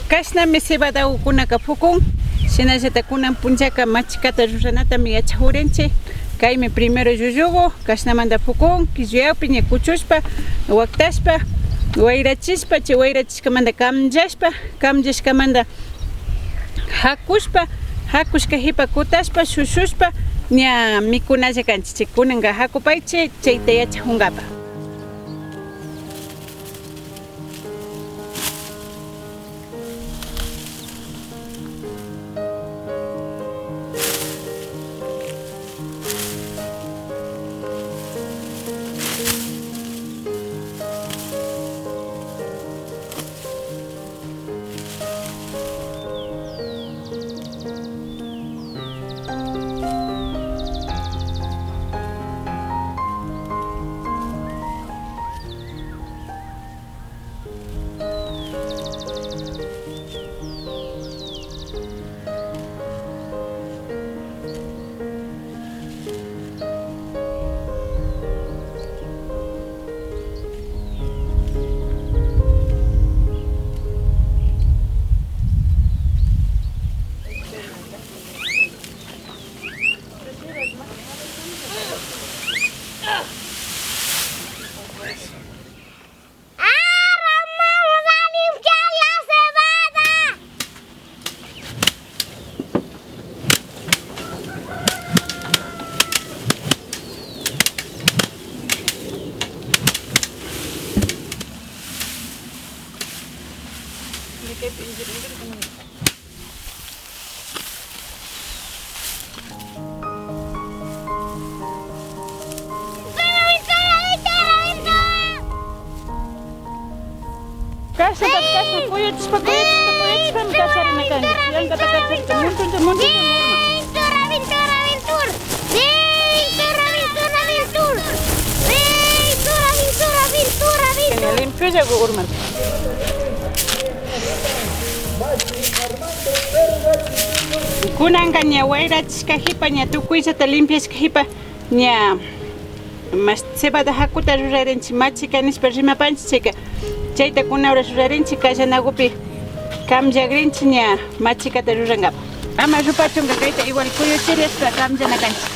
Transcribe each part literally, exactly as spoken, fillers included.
Kashnami cebadagukunaka pukun, shinallata kunan punllaka machikata ruranatami yachakurinchik. Kaymi primero llullugu, kashnamanta pukun, killuyakpi ña kuchushpa, waktashpa, wayrachishpa, chay wayrachishkamanta kamllashpa, kamllashkamanta hakushpa, hakushka hipa kutashpa, shushushpa, ña mikunalla kanchik. Chay kunanka hakupaychik, chayta yachakunkapa. Ahora vamos a limpiar la cebada. Kashna, kashna, kuyuchishpa, kuyuchishpa, kuyuchishpami kacharina kanki. Yankata kacharka, muntuncha, muntuncha, muntuncha. Pintura, pintura, pintura. Pintura, pintura, pintura. Pintura, pintura, pintura, pintura. Ña limpiollagu urmanta. Kunanka ña wayrachishka hipa, ña tukuyllata limpiashka hipa, ña mash cebada hakuta rurarinchik, machika nishpa rimapanchik chayka. Chayta kunanra rurarinchik, kallanagupi kamllagrinchik ña machikata rurankapa. Ama rupachunka kayta igual kuyuchirishpa kamllana kanchik.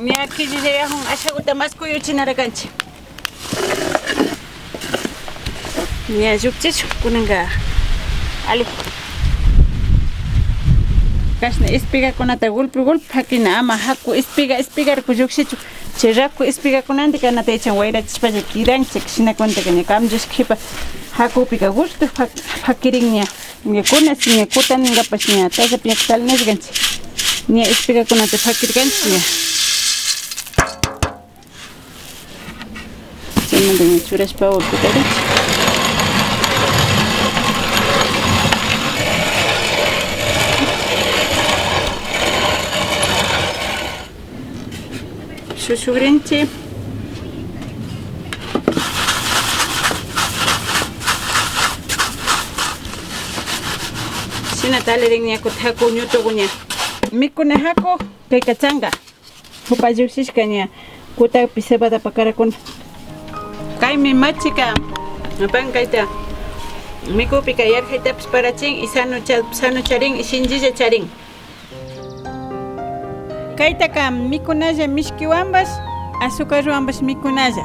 Ña killillayagun ashaguta mas kuyuchinara kanchik. Ña llukchichun kunanka. Ali. Kashna espigakunata gulpi gulpi pakina, ama haku espiga espigarku llukshichun. Chay raku espigakunantika anata ichan wayrachishpalla kidan, chayka shinakunataka ña kamllashka hipa hakupika gushtu pak-, pakirin ña. Ña kunas ña kutaninkapash ña tallapi ña talnashkanchik. Ña espigakunata pakirkanchik ña. Chaymanta ña churashpa agua kutarinchik. Shushugrinchik. Shinata alirin ña kuta haku ñutugu ña. Mikuna haku kayka chanka. Jupa llukshishka ña kutapi cebada pakarakuna. Kaymi machika apan kayta mikukpika yarjaytapish parachin y sano cha-, sano charin y shinllilla charin. Kaytaka mikunalla mishkiwanpash, azucarwanpash mikunalla.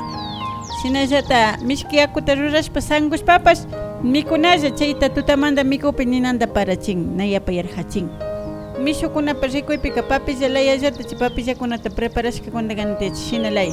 Shinallata mishki yakuta rurashpa sankushpapash mikunalla, chayta tutamanta mikukpi ninanta parachin, na yapayarjachin. Mishukunapa rikuypika papilla layallata chay papillakunata preparashkakunata ganatichi shina laya.